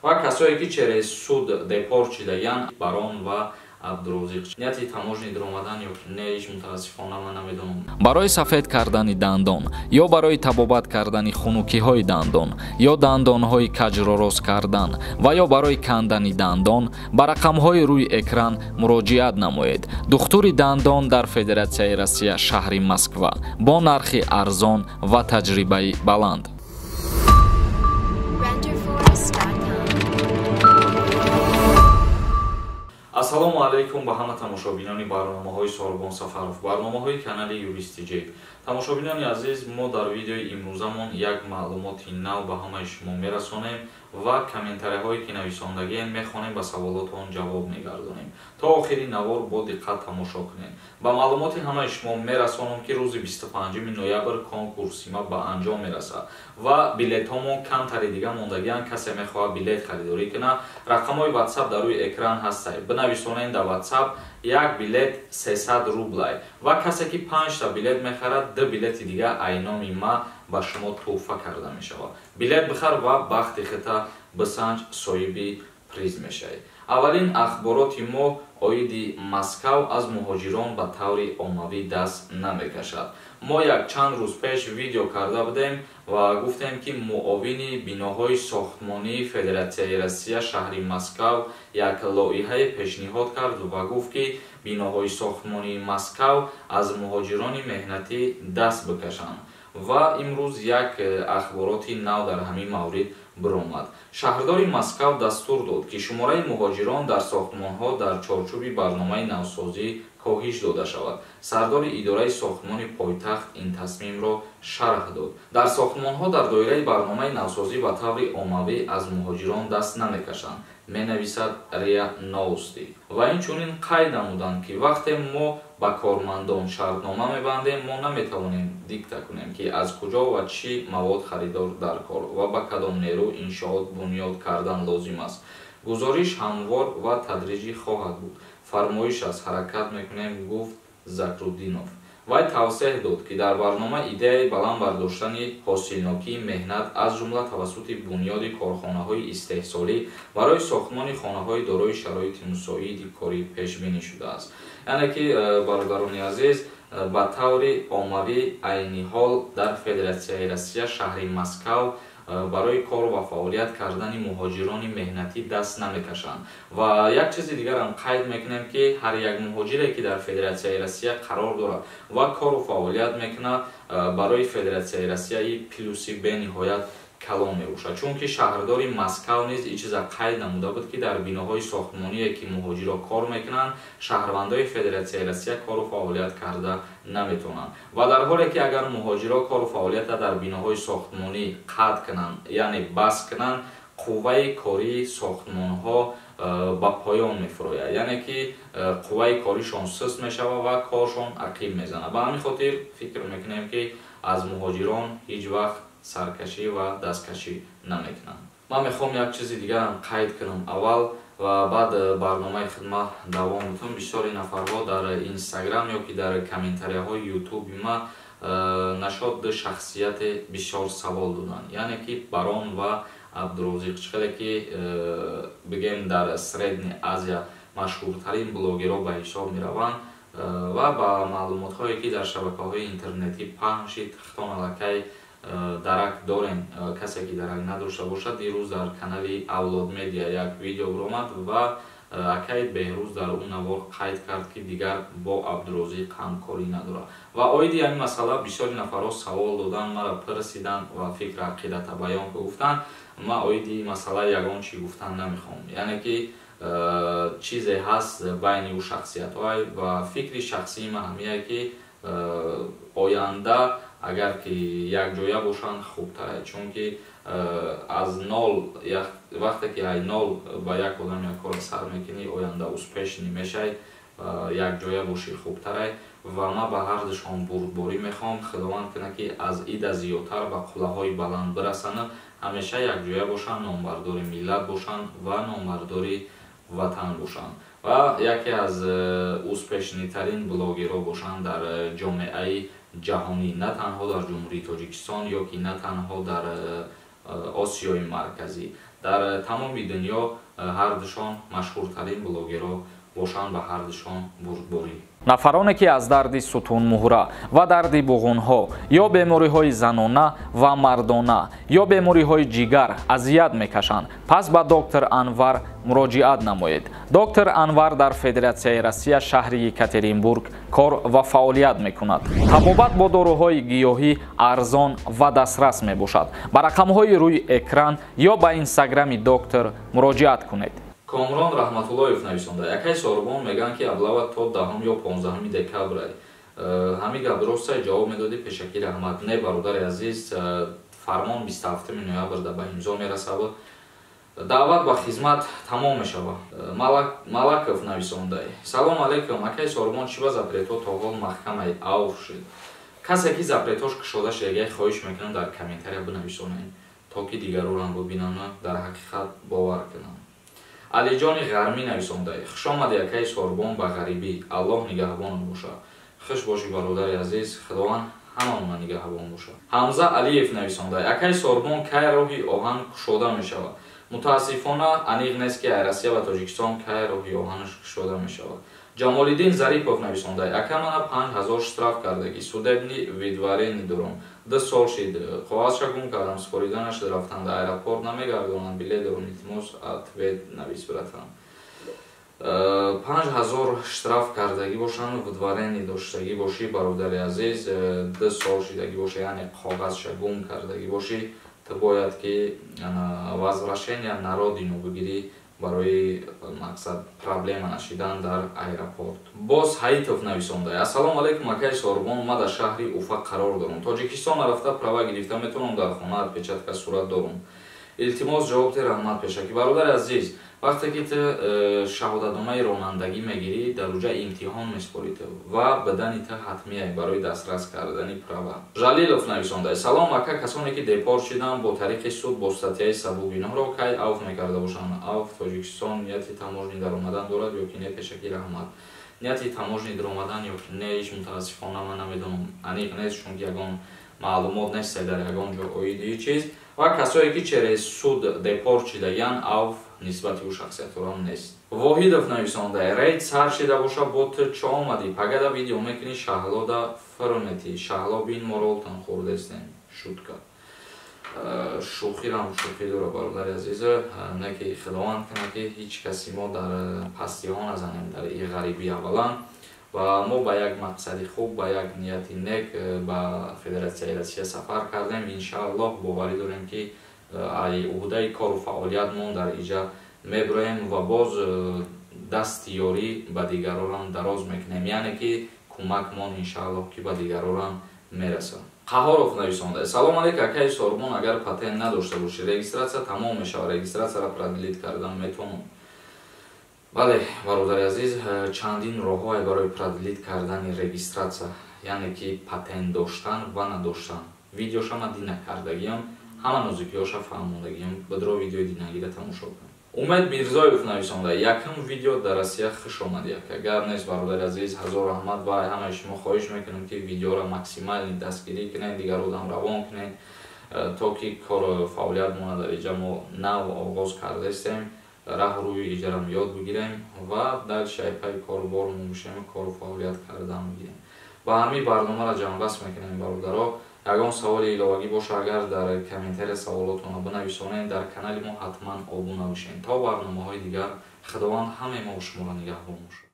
Ва касое ки через суд депорт шидагиянд, Барон ва Абдурозиқ, нияти таможни даромадан ё не, ҳеҷ мутаассифона ман намедонам. Барои сафед кардани дандон ё барои табобат кардани хунукиҳои дандон ё дандонҳои каҷро рост кардан ва ё барои кандани дандон ба рақамҳои рӯи экран муроҷиат намоед. Духтури дандон дар Федератсияи Россия, шаҳри Москва, бо нархи арзон ва таҷрибаи баланд. Ассалому алайкум ба ҳама тамошобинони барномаҳои Сорбон Сафаров, барномаҳои канали Юрист ТЖ. Тамошобинони азиз, мо дар видеои имрӯзамон як маълумоти нав ба ҳамаи шумо мерасонем ва комментарияҳое ки нависондагием мехонем, ба саволотон ҷавоб мегардонем. То охири навор бо диққат тамошо кунед. Ба маълумоти ҳамаи шумо мерасонам, ки рӯзи 25 ноябр конкурси ма ба анҷом мерасад ва билетҳомон камтари дига мондагианд. Касе мехоҳад билет харидорӣ кунад, рақамҳои WhatsApp дар рӯи экран ҳастад. Бинависонед дар WhatsApp, як билет 300 рублай ва касе ки 5та билет мехарад, 2 билети дига айноми ма ба шумо тӯҳфа карда мешавад. Билет бихар ва бахти хита бисанҷ, соҳиби приз мешавӣ. Аввалин ахбороти мо оиди Москав аз муҳоҷирон ба таври оммавӣ даст намекашад. Мо як чанд рӯз пеш видео карда будем ва гуфтем, ки муовини биноҳои сохтмонии Федератсияи Россия, шаҳри Москав як лоиҳае пешниҳод кард ва гуфт, ки биноҳои сохтмонии Москав аз муҳоҷирони меҳнатӣ даст бикашанд. Ва имрӯз як ахбороти нав дар ҳамин маврид биромад. Шаҳрдори Москав дастур дод, ки шумораи муҳоҷирон дар сохтмонҳо дар чорчӯби барномаи навсозӣ коҳиш дода шавад. Сардори идораи сохтмони пойтахт ин тасмимро шарҳ дод. Дар сохтмонҳо дар доираи барномаи навсозӣ ба таври оммавӣ аз муҳоҷирон даст намекашанд, менависад РИА Новости. Ва инчунин қайд намуданд, ки вақте мо ба кормандон шартнома мебандем, мо наметавонем дикта кунем, ки аз куҷо ва чӣ мавод харидор дар кор ва ба кадом нерӯ иншоот бунёд кардан лозим аст. Гузориш ҳамвор ва тадриҷӣ хоҳад буд. Фармоиш аст, ҳаракат мекунем, гуфт Закрудинов. Вай тавсеҳ дод, ки дар барнома идеяи баланд бардоштани ҳосилнокии меҳнат, аз ҷумла тавассути бунёди корхонаҳои истеҳсолӣ барои сохтмони хонаҳои дорои шароити мусоиди корӣ пешбинӣ шудааст. Яъне ки, бародарони азиз, ба таври оммавӣ айни ҳол дар Федератсияи Россия, шаҳри Москав барои кор ва фаъолият кардани муҳоҷирони меҳнатӣ даст намекашанд. Ва як чизи дигарам қайд мекунем, ки ҳар як муҳоҷире ки дар Федератсияи Россия қарор дорад ва кору фаъолият мекунад, барои Федератсияи Россия плюси бениҳоят калон мебошад. Чунки шаҳрдори Москав низ ин чиза қайд намуда буд, ки дар биноҳои сохтмоние ки муҳоҷиро кор мекунанд, шаҳрвандои Федератсияи Россия кору фаъолият карда наметавонанд. Ва дар ҳоле ки агар муҳоҷиро кору фаъолията дар биноҳои сохтмонӣ қатъ кунанд, яъне бас кунанд, қувваи кории сохтмонҳо ба поён мефурояд, яъне ки қувваи коришон суст мешавад ва коршон ақиб мезанад. Ба ҳамин хотир фикр мекунем, ки аз муҳоҷирон ҳеҷ вақт саркашӣ ва дасткашӣ намекунанд. Ман мехоҳам як чизи дигарам қайд кунам аввал ва баъд барномаи хидмат давом бутун. Бисёри нафарҳо дар Инстаграм ё ки дар комментарияҳои Ютуби ма нашод ду шахсияте бисёр савол доданд, яъне ки Барон ва Абдурозиқ. Чӣ хеле ки бигем, дар Средний Азия машҳуртарин блогерҳо ба ҳисоб мераванд ва ба маълумотҳое ки дар шабакаҳои интернетӣ паҳн шид, хитон аллакай дарак дорем. Касе ки дарак надошта бошад, дирӯз дар канали Авлод Медиа як видео баромад ва акай Беҳрӯз дар он навор қайд кард, ки дигар бо Абдурозиқ ҳамкорӣ надорад. Ва оиди ҳамин масъала бисёри нафарҳо савол доданд, маро пурсиданд ва фикр ақидата баён гуфтанд. Ман оиди ин масъала ягон чӣ гуфтан намехоҳам, яъне ки чизе ҳаст байни ӯ шахсиятҳо ва фикри шахсии ман ҳамие, ки оянда агар ки якҷоя бошанд хубтар, чунки аз нол, вақте ки ай нол ба як одам як кор сар мекунӣ, оянда успешный мешавӣ, якҷоя бошӣ хубтарай. Ва ман ба ҳардушон бурдборӣ мехоҳам. Худованд кунад, ки аз ида зиёдтар ба қуллаҳои баланд бирасанд, ҳамеша якҷоя бошанд, номбардори миллат бошанд ва номбардори ватан бошанд ва яке аз успешныйтарин блогерҳо бошанд дар ҷомеаи ҷаҳонӣ, на танҳо дар Ҷумҳурии Тоҷикистон ё ки на танҳо дар Осиёи Марказӣ, Дар тамоми дунё ҳардушон машҳуртарин блогерҳо бошанд, ба ҳардушон бурдборӣ. Нафароне ки аз дарди сутунмуҳра ва дарди буғунҳо ё бемориҳои занона ва мардона ё бемориҳои ҷигар азият мекашанд, пас ба доктор Анвар муроҷиат намоед. Доктор Анвар дар Федератсияи Россия, шаҳри Екатеринбург кор ва фаъолият мекунад. Табобат бо доруҳои гиёҳӣ арзон ва дастрас мебошад. Ба рақамҳои рӯи экран ё ба инстаграми доктор муроҷиат кунед. Комрон Раҳматуллоев нависонда: якай Сорбон мегӯянд, ки облава то 10 ё 15 декабр. Ҳамин гап ростай? Ҷавоб медодӣ, пешакӣ раҳмат. Не, бародари азиз, фармон 27 ноябр ба имзо мерасад, даъват ба хизмат тамом мешавад. Малаков нависонда: салом алейкум, акай Сорбон, чӣ ба запретҳо то ҳол маҳкамаи авф шуд? Касе ки запретҳош кушода шудагиай, хоҳиш мекунам, дар комментария бинависонед, то ки дигарорам бубинанд, дар ҳақиқат бовар кунанд. Алиҷони Ғармӣ нависонда: хушомади, акаи Сорбон, ба ғарибӣ, Аллоҳ нигаҳбонат бошад. Хуш бошӣ, бародари азиз, Худованд ҳамаона нигаҳбон бошад. Ҳамза Алиев нависонда: акаи Сорбон, кай роҳи оҳан кушода мешавад? Мутаассифона, аниқ нест, ки Россия ва Тоҷикистон кай роҳи оҳанаш кушода мешавад. Ҷамолиддин Зарипов нависонда: ака, мана 5000 штраф кардагӣ, судебный выдворение дорам, 2 сол шид, коғазша гум кардам, супорида нашуд, рафтан дар аэропорт намегардонанд, билет дорам, илтимос, ответ навис, братан. 5000 штраф кардагӣ бошанд, выдворение доштагӣ бошӣ, бародари азиз, 2 сол шидагӣ боша, яъне коғазша гум кардагӣ бошӣ, ту бояд ки возвращение на родину бигирӣ, барои мақсад проблема нашидан дар аэропорт. Боз Ҳаитов нависонда: ассалому алайкум, акаи Сорбон, ма дар шаҳри Уфа қарор дорам, Тоҷикистон нарафта права гирифта метавонам? Дар хона отпечатка сурат дорам, илтимос, ҷавоб те, раҳмат пешакӣ. Бародари азиз, вақте ки ту шаҳодатномаи ронандагӣ мегирӣ, дар уҷа имтиҳон меспорӣ ту ва бадани ту ҳатмия барои дастрас кардани права. Жалилов нависонда: салом, ака, касоне ки депорт шиданд бо тариқи суд бо статьяи сабугиноҳро кай авф мекарда бошанд? Авф Тоҷикистон нияти таможни даромадан дорад ё ки не? Пешакӣ раҳмат. Нияти таможни даромадан ё ки не, иш мутаассифона ман намедонам, аниқ нест, чунки ягон маълумот нест дар ягон ҷо оиди чиз. Ва касое ки через суд депорт шидагиянд, авф нисбати ӯ шахсиятҳорам нест. Воҳидов нависонда: рейд сар шида боша, бо ту чо омадӣ? Пагада видео мекунӣ, Шаҳлода фирметӣ, Шаҳло бин, мо ролтон хӯрдестем. Шутка, шӯхирам шӯхӣ дора, бародари азиз, не ки Худованд кунад, ки ҳеҷ каси мо дар пастиҳо назанем дар и ғарибӣ. Аввалан ва мо ба як мақсади хуб, ба як нияти нек ба Федератсияи Россия сафар кардем. Иншааллоҳ, боварӣ дорем, ки ай уҳдаи кору фаъолиятмон дар иҷа мебироем ва боз дасти ёрӣ ба дигарорам дароз мекунем, яъне ки кӯмакмон, иншааллоҳ, ки ба дигарорам мерасад. Қаҳоров нависонда: салом алейк, акаи Сорбон, агар патент надошта бошӣ, регистрация тамом мешавад, регистрацияро продлить кардан метавонам? Бале, бародари азиз, чандин роҳҳое барои продлить кардани регистрация, яъне ки патент доштан ва надоштан. Видеоша ма дина кардагиам, ҳама нозукиҳоша фаҳмондагиам, бадро видеои динагира тамошо кун. Умед Мирзоев нависонда: якум видео дар Россия, хуш омадӣ, ака. Гап нест, бародари азиз, ҳазор раҳмат. Ва ҳамаи шумо хоҳиш мекунам, ки видеоро максимально дастгирӣ кунед, дигар одам равон кунед, то ки кору фаъолиятмона дар иҷа мо нав оғоз кардаистем, раҳу рӯи иҷарам ёд бигирем ва дар шайпаи корубормон бошем, кору фаъолият кардан бигирем. Ба ҳамин барномаро ҷамъбаст мекунем, бародаро. Ягон саволи иловагӣ боша, агар дар комментария саволотонро бинависонед, дар канали мо ҳатман обуна бошед. То барномаҳои дигар, Худованд ҳамаи мо шуморо нигаҳбон бошад.